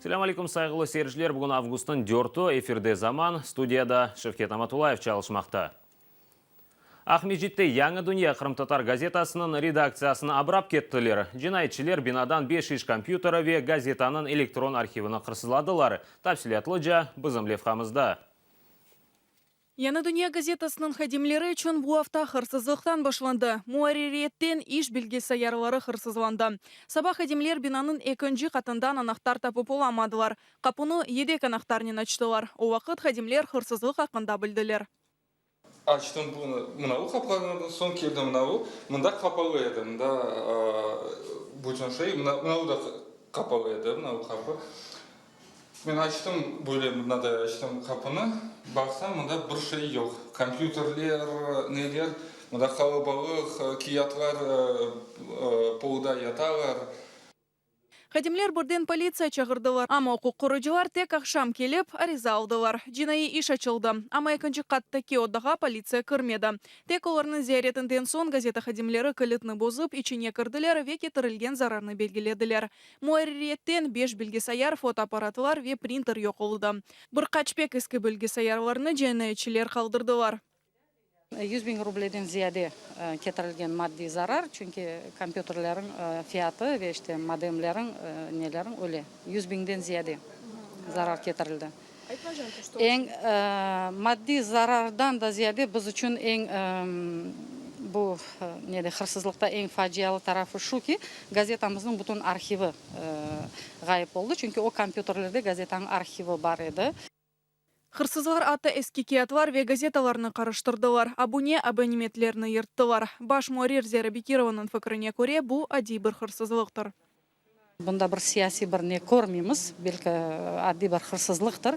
Selâm aleyküm, sayğılı seyirciler! Bugün avgustnıñ dörtü, efirde Zaman, studiyada Şevket Amatulayev çalışmaqta. Aqmescitte Yañı dünya qırımtatar gazetasınıñ redaktsiyasını abrap kettiler. Cinayetçiler binadan beş iş kompyuteri ve gazetanıñ elektron arhivini qırsızladılar. Tafsilâtlıca bizim levhamızda. Yañı dünya gazetasınıñ hadimleri içün bu afta hırsızlıqtan başlandı. Muarririyetten iş bilgisayarları hırsızlandı. Saba hadimler binanıñ ekinci qatından anahtar tapıp olamadılar. Qapunı yedek anahtarnen açtılar. O vaqıt hadimler hırsızlıq aqqında bildiler. Açtım bunı, mınavu qapqanı, soñ keldim mınavu, mında qapalı edi, mında bütün şey, mınavu da qapalı edi, mınavu qapı. Men açtım, böyle mınaday açtım qapını, baqsam, mında bir şey yoq, kompyuterler, neler, mında qalabalıq, kiyatlar polda yatalar. Hadimler birden politsiya çağırdılar, amma uquq qorucılar tek aqşam kelip, ariza aldılar. Cinaiy iş açıldı, amma ekinci qattaki odağa politsiya kirmedi. Tek olarnıñ ziyaretinden soñ gazeta hadimleri kilitni bozıp, içine kirdiler ve ketirilgen zararnı belgilediler. Muarririyetten beş bilgisayar, fotoapparatlar ve printer yoq oldı. Bir qaç pek eski bilgisayarlarnı cinayetçiler qaldırdılar. 100 biñ rubleden ziyade ketirilgen maddiy zarar, çünki kompyuterlerniñ fiyatı ve işte modemlerniñ, nelerniñ öyle 100 biñden ziyade zarar ketirildi. Eñ maddiy zarardan da ziyade biz içün eñ bu nede hırsızlıqta eñ facialı tarafı şu ki, gazetamıznıñ bütün arhivi ğayıp oldı, çünki o kompyuterlerde gazetanıñ arhivi bar edi. Hırsızlar atta eski kâğıtlar ve gazetalarnı qarıştırdılar, abune abonementlerni yırttılar. Baş muarrir Zera Bekirovanıñ fikrine köre, bu adiy bir hırsızlıqtır. Bunda bir siyasiy bir ne körmeymiz, belki adiy bir hırsızlıqtır,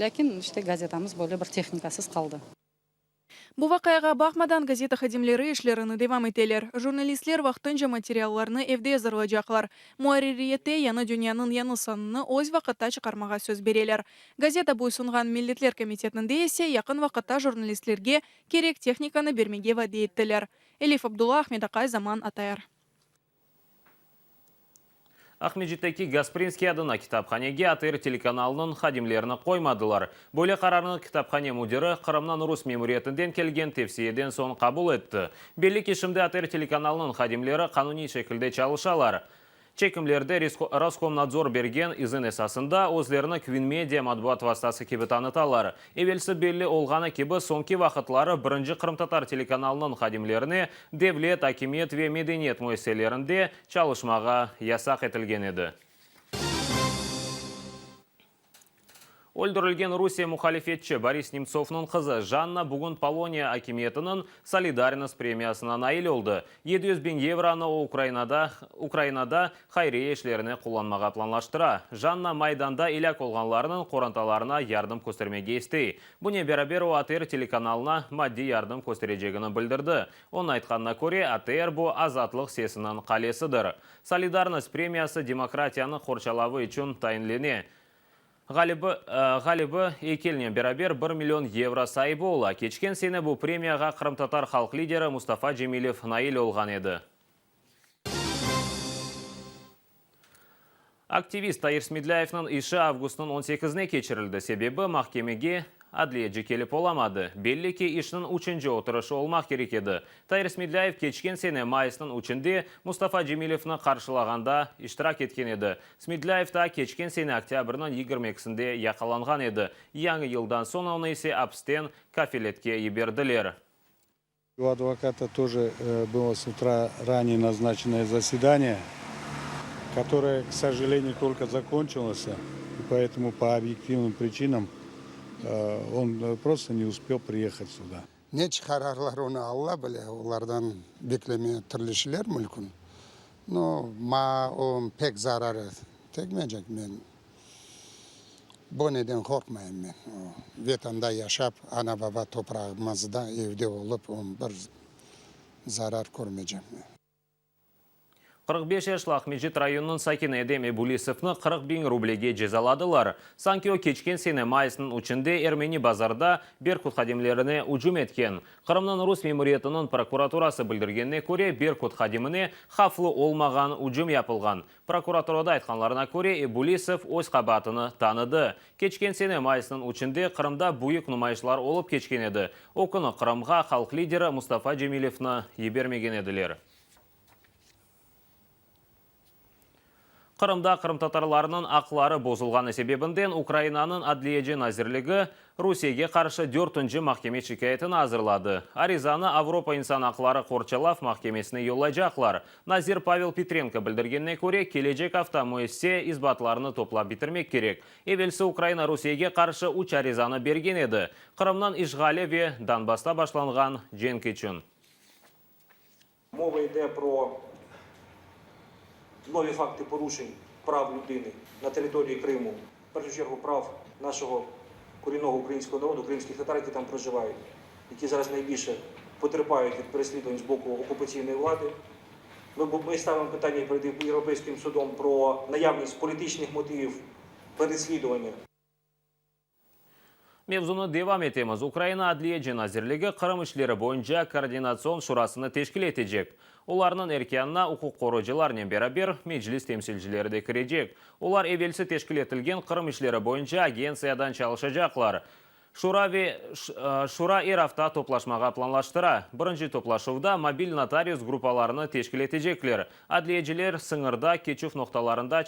lâkin işte gazetamız böyle bir tehnikasız qaldı. Bu vaqiağa baqmadan, gazeta hadimleri işlerini devam eteler. Jurnalistler vaqtınca materiallarnı evde azırlaycaqlar. Muarririyette Yañı dünyanıñ yañı sanını öz vaqıtta çıqarmağa söz bereler. Gazeta boysunğan Milletler komitetinde ise yaqın vaqıtta jurnalistlerge kerek tehnikanı bermege vade ettiler. Elif Abdulla, Ahmet Aqay, Zaman, ATR. Aqmescitteki Gasprinskiy adına kitaphanege ATR telekanalınıñ hadimlerini qoymadılar. Böyle qararnı kitaphane müdiri Qırımnıñ rus memuriyetinden kelgen tevsiyeden soñ qabul etti. Belli ki, şimdi ATR telekanalınıñ hadimleri qanuniy şekilde çalışalar. Çekimlerde Roskomnadzor bergen izin esasında özlerini Kvinmedia matbuat vastası kibi tanıtalar. Evelsi belli olğanı kibi, soñki vaqıtları birinci qırımtatar telekanalınıñ hadimlerine devlet, akimiyet ve medeniyet müessiselerinde çalışmağa yasaq etilgen edi. Öldürilgen Rusiye muhalifetçi Boris Nemtsovnıñ qızı Janna bugün Poloniya akimiyetiniñ Solidarnost premiyasına nail oldı. 700 biñ yevronı o Ukrainada Ukrainada hayriye işlerine qullanmağa planlaştıra. Janna Maydanda elâk olğanlarnıñ qorantalarına yardım köstermege istey. Bunen beraber o ATR telekanalına maddiy yardım kösterecegini bildirdi. Onıñ aytqanına köre, ATR bu azatlıq sesiniñ qalesidir. Solidarnost premiyası demokratiyanı qorçalavı içün tayinlene. Ğalibi, ğalibi eykelnen beraber bir million yevro saibi ola. Keçken sene bu premiyağa qırımtatar halq lideri Mustafa Cemilev nail olğan edi. Aktivist Tair Smedlâyevniñ işi avgustnıñ on sekizine keçirildi, sebebi, mahkemege adliyeci kelip olamadı. Belli ki, işniñ üçünci oturışı olmaq kerek edi. Tair Smedlâyev keçken sene mayısnıñ üçünde Mustafa Cemilevni qarşılağanda iştirak etken edi. Smedlâyev daa keçken sene oktâbrniñ 22-sinde yaqalanğan edi, yañı yıldan soñ onı ise apisten kafeletke yiberdiler. U advokata тоже было с утра ранее назначенное заседание, которое, к сожалению, только закончилось, и поэтому по объективным причинам он просто не успел приехать сюда. Ne çıqararlar onı Alla bile, olardan bekleme türlü şeyler mülkün. No, maña o pek zararı tegmeycek, men bu neden qorqmayım men. O, Vetanda yaşap, ana-baba toprağımızda evde olıp, o bir zarar körmeycem men. 45 yaşlı Aqmescit rayonınıñ sakini Edem Ebulisovnı 40 biñ rublege cezaladılar. Sanki o keçken sene mayısnıñ üçünde Ermeni Bazarda Berkut hadimlerine ücüm etken. Qırımnıñ rus memuriyetiniñ prokuraturası bildirgenine köre, Berkut hadimine havflı olmağan ücüm yapılğan. Prokuraturada aytqanlarına köre, Ebulisov öz qabaatını tanıdı. Keçken sene mayısnıñ üçünde Qırımda büyük numayışlar olıp keçken edi. O künü Qırımğa halq lideri Mustafa Cemilevni yibermegen ediler. Qırımda qırımtatarlarnıñ aqları bozulğanı sebebinden Ukrainanıñ Adliyeci nazirligi Rusiyege qarşı dörtünci mahkeme şikâyetini azırladı. Arizanı Avropa insan aqları qorçalav mahkemesine yollaycaqlar. Nazir Pavel Petrenko bildirgenine köre, kelecek afta müessise isbatlarnı toplap bitirmek kerek. Evelsi Ukraina Rusiyege qarşı üç arizanı bergen edi, Qırımnıñ işğali ve Donbassta başlanğan cenk içün. Мова йде про нові факти порушень прав людини на території Криму, в першу чергу прав нашого корінного українського народу, кримських татар, які там проживають, які зараз найбільше потерпають від переслідувань з боку окупаційної влади. Ми, ми ставимо питання перед Європейським судом про наявність політичних мотивів переслідування. Mevzunı devam etemiz. Ukraina Adliyeci nazirligi Qırım işleri boyunca koordinatsion şurasını teşkil etecek. Olarnıñ erkânına uquq qoruyıcılarnen beraber Meclis temsilcileri de kirecek. Olar evelsi teşkil etilgen Qırım işleri boyunca agentsiyadan çalışacaqlar. Şura ve şura er afta toplaşmağa planlaştıra. Birinci toplaşuvda mobil notarius gruppalarını teşkil etecekler. Adliyeciler sıñırda keçüv noqtalarında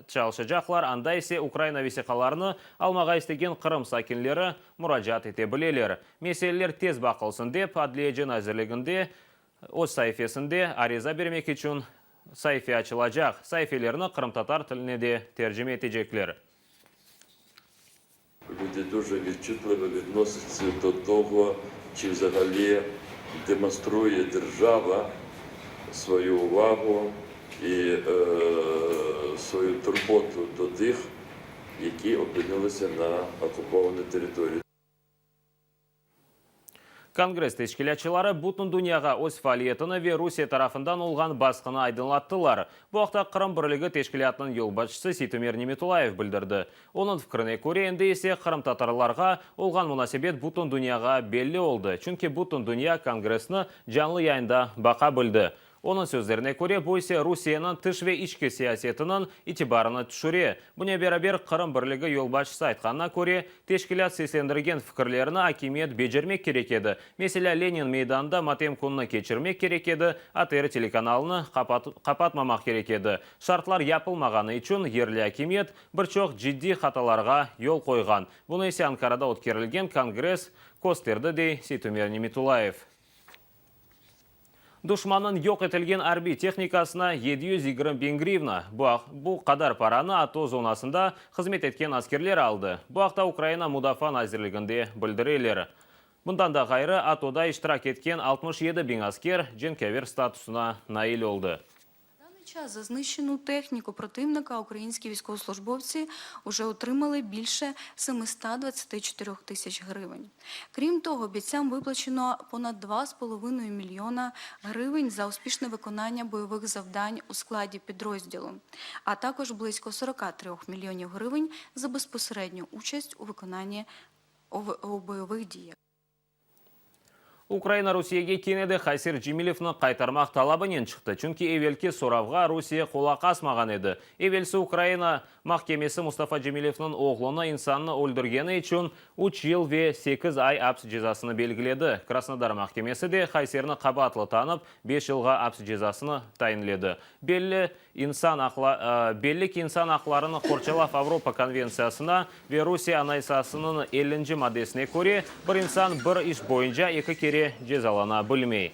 çalışacaqlar, anda ise Ukraina vesiqalarını almağa istegen Qırım sakinleri muracaat ete bileler. Meseleler tez baqılsın dep, Adliyeci nazirliginde öz saifesinde ariza bermek içün saife açılacaq. Saifelerni qırımtatar tiline de tercime etecekler. Люди дуже відчутливо відносяться до того, чи взагалі демонструє держава свою увагу і е, свою турботу до тих, які опинилися на окупованій території. Kongress teşkilâtçıları bütün dünyağa öz faaliyetini ve Rusiye tarafından olğan basqını aydınlattılar. Bu aqta Qırım Birligi teşkilâtınıñ yolbaşçısı Seytumer Nimetullayev bildirdi. Onıñ fikrine köre, endi ise qırımtatarlarğa olğan munasebet bütün dünyağa belli oldı, çünki bütün dünya Kongressni canlı yayında baqa bildi. Onıñ sözlerine köre, bu ise Rusiyeniñ tış ve içki siyasetiniñ itibarını tüşüre. Bunen beraber, Qırım Birligi yolbaşçısı aytqanına köre, teşkilât seslendirgen fikirlerini akimiyet becermek kerek edi. Meselâ, Lenin meydanında matem kününi keçirmek kerek edi, ATR telekanalını qapatmamaq kerek edi. Şartlar yapılmağanı içün yerli akimiyet bir çoq ciddiy hatalarğa yol qoyğan. Bunı ise Ankarada ötkerilgen kongress kösterdi, dey Seytumer Nimetullayev. Duşmannıñ yoq etilgen arbiy tehnikasına 720 biñ grivna. Bu qadar paranı ATO zonasında hızmet etken askerler aldı. Bu aqta Ukraina Mudafaa nazirliginde bildireler. Bundan da ğayrı, ATOda iştirak etken 67 biñ asker cenkâver statusına nail oldı. Даний час за знищену техніку противника українські військовослужбовці вже отримали більше 724 тисяч гривень. Крім того, бійцям виплачено понад 2,5 мільйона гривень за успішне виконання бойових завдань у складі підрозділу, а також близько 43 мільйонів гривень за безпосередню участь у виконанні у бойових діях. Ukraina Rusiyege kene de Hayser Cemilevni qaytarmaq talabınen çıqtı, çünki evelki soravğa Rusiye qulaq asmağan edi. Evelsi Ukraina mahkemesi Mustafa Cemilevniñ oğlunı insannı öldürgeni içün üç yıl ve sekiz ay aps cezasını belgiledi. Krasnodar mahkemesi de Hayserni qabaatlı tanıp, beş yılğa aps cezasını tayinledi. Belli insan belli ki, İnsan aqlarını qorçalav Avropa konventsiyasına ve Rusiye Anayasasınıñ ellinci maddesine köre, bir insan bir iş boyunca eki kere cezalana bilmey.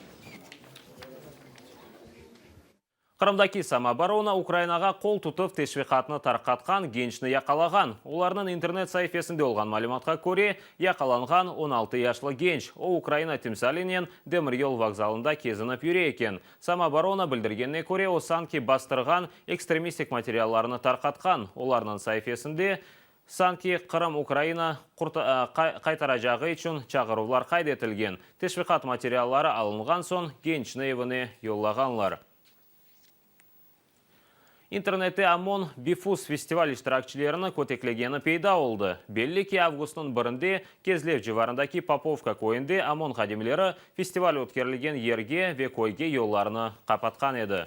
Qırımdaki samooborona Ukrainağa qol tutuv teşviqatını tarqatqan gençni yaqalağan. Olarnıñ internet saifesinde olğan malümatqa köre, yaqalanğan 16 yaşlı genç. O, Ukraina timsalinen demiryol vokzalında kezinip yüre eken. Samooborona bildirgenine köre, o sanki bastırğan ekstremistik materiallarını tarqatqan. Olarnıñ saifesinde sanki Qırım Ukraina qaytaracağı içün çağıruvlar qayd etilgen. Teşviqat materialları alınğan soñ gençni evine yollağanlar. İnternette OMON, Bifus festival iştirakçilerini köteklegeni peyda oldı. Belli ki, avgustnıñ birinde Kezlev civarındaki Popovka köyünde OMON hadimleri festival ötkerilgen yerge ve köyge yollarnı qapatqan edi.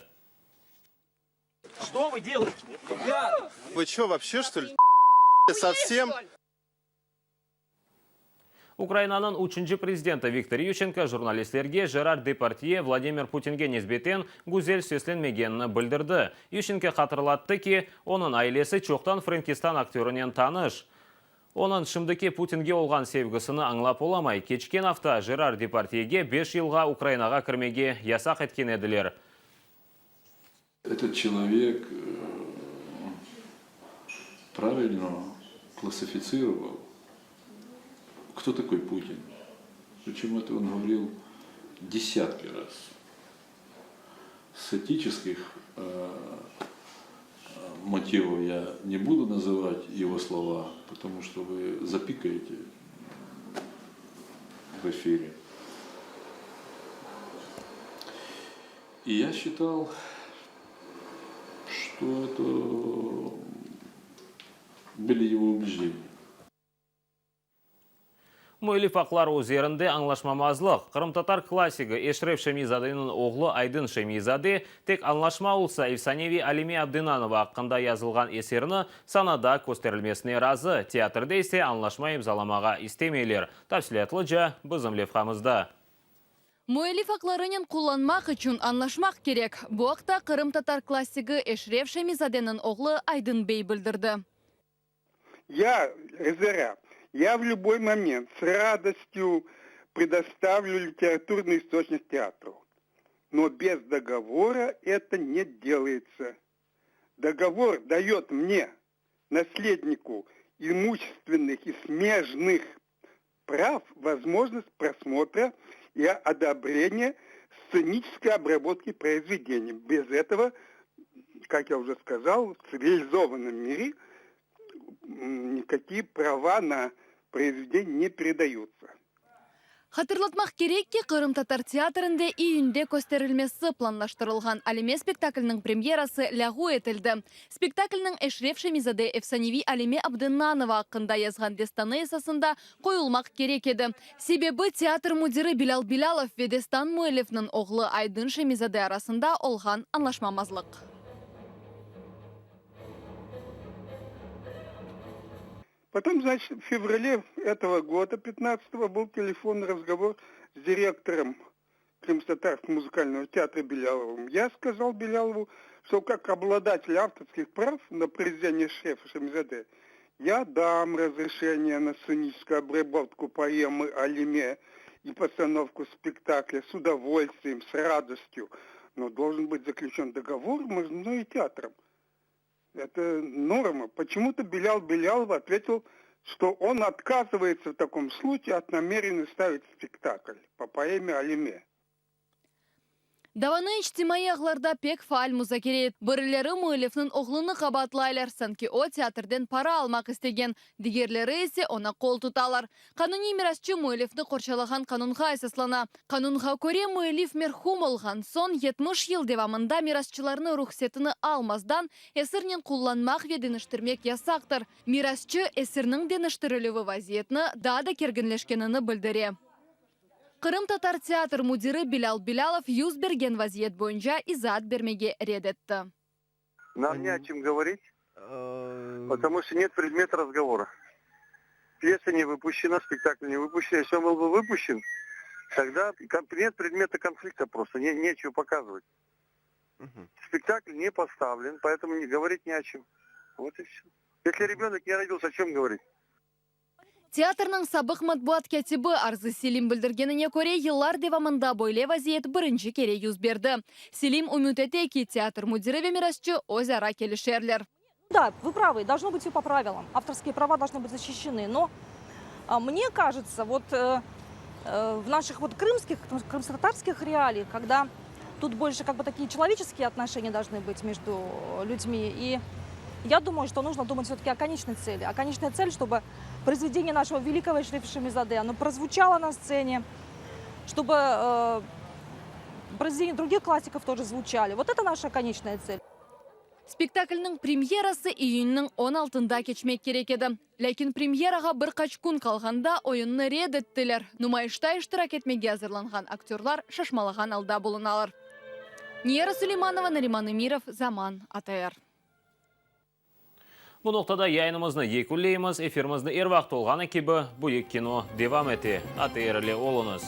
Ukrainanıñ üçünci prezidenti Viktor Yuşçenko jurnalistlerge Jerar Depardiye Vladimir Putinge nisbeten güzel seslenmegenini bildirdi. Yuşçenko hatırlattı ki, onıñ ailesi çoqtan Frenkistan aktörınen tanış. Onıñ şimdiki Putinge olğan sevgisini añlap olamay. Keçken afta Jerar Depardiyege beş yılğa Ukrainağa kirmege yasaq etken ediler. Etot çelovek pravilno klassifitsировал, kto takoy Putin. Pričem eto on govoril desyatki raz. S etiçeskih motivov ya ne budu nazıvat ego slova, potomu çto vı zapikayete v efire. И я считал, что это были его убеждения. Müellif aqları üzerinde añlaşmamazlıq. Qırımtatar klassigi Eşref Şemizadeniñ oğlu Aydın Şemizade tek añlaşma olsa, efsaneviy Alime Abdinanova aqqında yazılğan eserini sanada kösterilmesine razı, teatrde ise añlaşma imzalamağa istemeyler. Tafsilâtlıca bizim levhamızda. Müellif aqlarınen qullanmaq içün añlaşmaq kerek. Bu aqta qırımtatar klassigi Eşref Şemizadeniñ oğlu Aydın bey bildirdi. Ya, Rezera, ya v lüboy moment s radostyu predostavlyu literaturnyy istoçnik teatru, no bez dogovora eto ne delayetsya. Dogovor dayot mne, nasledniku imushchestvennykh i smejnykh prav, vozmozhnost prosmotra i odobreniya stsenicheskoy obrabotki proizvedeniya. Bez etogo, kak ya uzhe skazal, v tsivilizovannom mire nikakiye prava na proizvedeniye ne peredayutsya. Hatırlatmaq kerek ki, Qırımtatar teatrinde iyünde kösterilmesi planlaştırılğan Alime spektakliniñ premyerası lâğu etildi. Spektaklniñ Eşref Şemizade efsaneviy Alime Abdennanova aqqında yazğan destanı esasında qoyulmaq kerek edi. Sebebi, teatr müdiri Bilâl Bilâlov ve destan müellifniñ oğlu Aydın Şemizade arasında olğan añlaşmamazlıq. Потом, значит, в феврале этого года, 15-го, был телефонный разговор с директором Крымско-Татарского музыкального театра Беляловым. Я сказал Белялову, что как обладатель авторских прав на произведение Эшрефа Шемизаде, я дам разрешение на сценическую обработку поэмы «Алиме» и постановку спектакля с удовольствием, с радостью. Но должен быть заключен договор между мной и театром. Это норма. Почему-то Белял Белялов ответил, что он отказывается в таком случае от намерения ставить спектакль по поэме «Алиме». Davanı içtimaiy ağlarda pek faal muzakere et. Birileri müellifniñ oğlunı qabaatlaylar, sanki o teatrden para almaq istegen, digerleri ise oña qol tutalar. Qanuniy mirasçı müellifni qorçalağan qanunğa esaslana. Qanunğa köre, müellif merhum olğan soñ 70 yıl devamında mirasçılarnıñ ruhsetini almazdan esirnen qullanmaq ve deñiştirmek yasaqtır. Mirasçı, esirniñ deñiştirilüvi vaziyetni daa da kerginleşkenini bildire. Qırımtatar teatr müdiri Bilâl Bilâlov yüz bergen vaziyet boyunca izaat bermege red etti. Нам не о чем говорить, потому что нет предмета разговора. Пьеса не выпущена, спектакль не выпущен. Если он был бы выпущен, тогда нет предмета конфликта просто, не, нечего показывать. Спектакль не поставлен, поэтому не говорить не о чем. Вот и все. Если ребенок не родился, о чем говорить? Teatrniñ sabıq matbuat kâtibi Arzı Selim bildirgenine köre, yıllar devamında böyle vaziyet birinci kere yüz berdi. Selim ümüt ete ki, teatr müdiri ve mirasçı öz ara kelişerler. Да, вы правы, должно быть все по правилам. Авторские права должны быть защищены. Но мне кажется, вот в наших вот крымских, крымско-татарских реалиях, когда тут больше как бы такие человеческие отношения должны быть между людьми, и я думаю, что нужно думать все-таки о конечной цели. А конечная цель, чтобы произведение нашего великого Эшрефа Шемизаде, оно прозвучало на сцене, чтобы э, произведения других классиков тоже звучали. Вот это наша конечная цель. Spektaklniñ premyerası iyünniñ on altında keçmek kerek edi. Lâkin premyerağa bir qaç kün qalğanda oyunnı red ettiler. Numayışta iştirak etmege azırlanğan aktörlar şaşmalağan alda bulunalar. Niyara Suleymanova, Nariman Emirov, Zaman, ATR. Bu noqtada yayınımıznı yekünleymiz. Efirimizni er vaqıt olğanı kibi, Büyük kino devam ete. ATR ile oluñız.